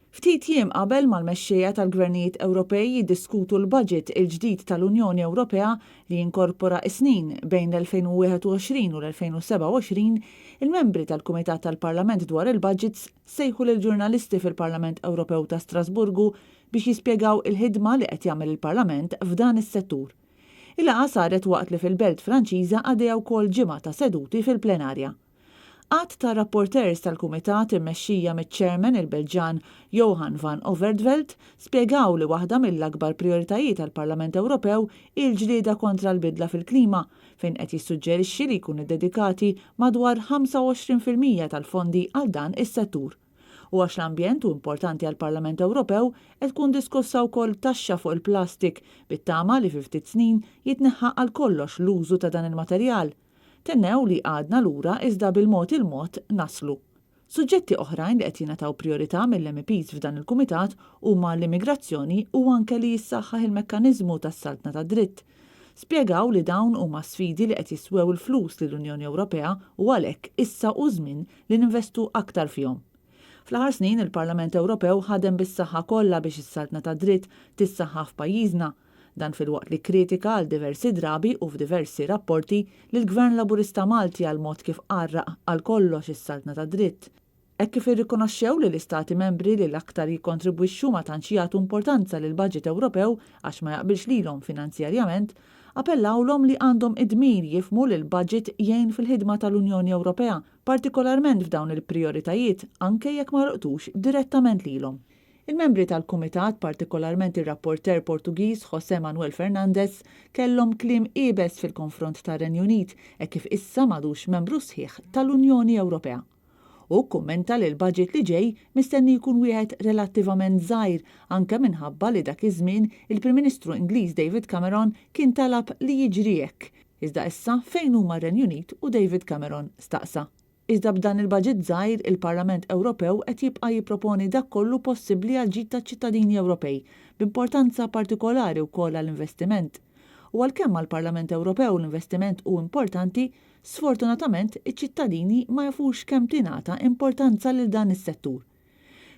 Ftit jiem qabel ma l-mexxejja tal-gvernijiet Ewropej jiddiskutu l-budget il-ġdid tal-Unjoni Ewropea li jinkorpora s-snin bejn l-2021 u l-2027, il-membri tal-Kumitat tal-Parlament dwar il-Budgets sejħu lill-ġurnalisti fil-Parlament Ewropew ta' Strasburgu biex jispjegaw il-ħidma li qed jagħmel il-Parlament f'dan is-settur. Il-laqgħa saret waqt li fil-belt Franċiża għaddejja wkoll ġimgħa ta' seduti fil-plenarja. Għadd ta' rapporteurs tal-Kumitat immexxija miċ-Chairman il-Belġjan Johan van Overtveldt spjegaw li waħda mill-akbar prijoritajiet għall-Parlament Ewropew hi l-ġlieda kontra l-bidla fil-klima fejn qed jissuġġerixxi li jkunu ddedikati madwar 25% tal-fondi għal dan is-settur. U għax l-ambjent hu importanti għall-Parlament Ewropew qed tkun diskussa wkoll taxxa fuq il-plastik bit-tama li fi ftit snin jitneħħa għal kollox l-użu ta' dan il-materjal. Tennew li għadna lura iżda bil-mod il-mod naslu. Suġġetti oħrajn li qed jingħataw prijorità mill-MEPs f'dan il-kumitat huma l-immigrazzjoni u anke li jissaħħaħ il-mekkaniżmu tas-saltna tad-dritt. Spjegaw li dawn huma sfidi li qed jiswew il-flus lill-Unjoni Ewropea u għalhekk issa hu żmien li ninvestu aktar fihom. Fl-aħħar snin il-Parlament Ewropew ħadem bis-saħħa kollha biex is-saltna tad-dritt tissaħħaħ f'pajjiżna. Dan filwaqt li kkritika għal diversi drabi u f'diversi rapporti lill-Gvern Laburista Malti għall-mod kif għarraq għal kollox is-saltna tad-dritt. Hekk kif irrikonoxxew li l-Istati Membri li l-aktar jikkontribwixxu ma tantx jagħtu importanza lill-baġit Ewropew għax ma jaqbilx lilhom finanzjarjament, appellawlhom li għandhom id-dmir jifhmu li l-baġit jgħin fil-ħidma tal-Unjoni Ewropea, partikolarment f'dawn il-prijoritajiet anke jekk ma jolqtux direttament lilhom. Il-membri tal-Kumitat, partikolarment ir-rapporteur Portugiż José Manuel Fernandes, kellhom kliem iebes fil-konfront tar-Renju Unit hekk kif issa m'għadux membru sħiħ tal-Unjoni Ewropea. Hu kkummenta li l-budget li ġej mistenni jkun wieħed relattivament żgħir anke minħabba li dak iż-żmien il-Prim Ministru Ingliż David Cameron kien talab li jiġri hekk. Iżda issa fejn huma r-Renju Unit u David Cameron? staqsa. Iżda b'dan il-baġit żgħir, il-Parlament Ewropew qed jibqa' jipproponi dak kollu possibbli għall-ġid taċ-ċittadini Ewropej, b'importanza partikolari wkoll għall-investiment. U għalkemm għall-Parlament Ewropew l-investiment hu importanti, sfortunatament iċ-ċittadini ma jafux kemm tingħata importanza lil dan is-settur.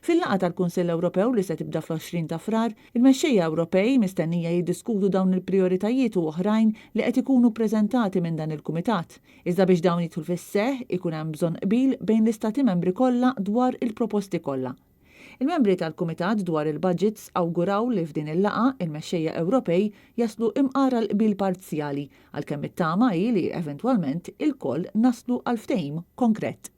Fil-laqgħa tal-Kunsill Ewropew li se tibda fl-20 ta' Frar, il-mexxejja Ewropej mistennija jiddiskutu dawn il-prijoritajiet u oħrajn li qed ikunu ppreżentati minn dan il-kumitat. Iżda biex dawn jidħlu fis-seħħ ikun hemm bżonn qbil bejn l-Istati Membri kollha dwar il-proposti kollha. Il-membri tal-Kumitat dwar il-Budgets awguraw li f'din il-laqgħa il-mexxejja Ewropej jaslu imqar għal qbil parzjali, għalkemm it-tama hi li eventwalment ilkoll naslu għal ftehim konkret.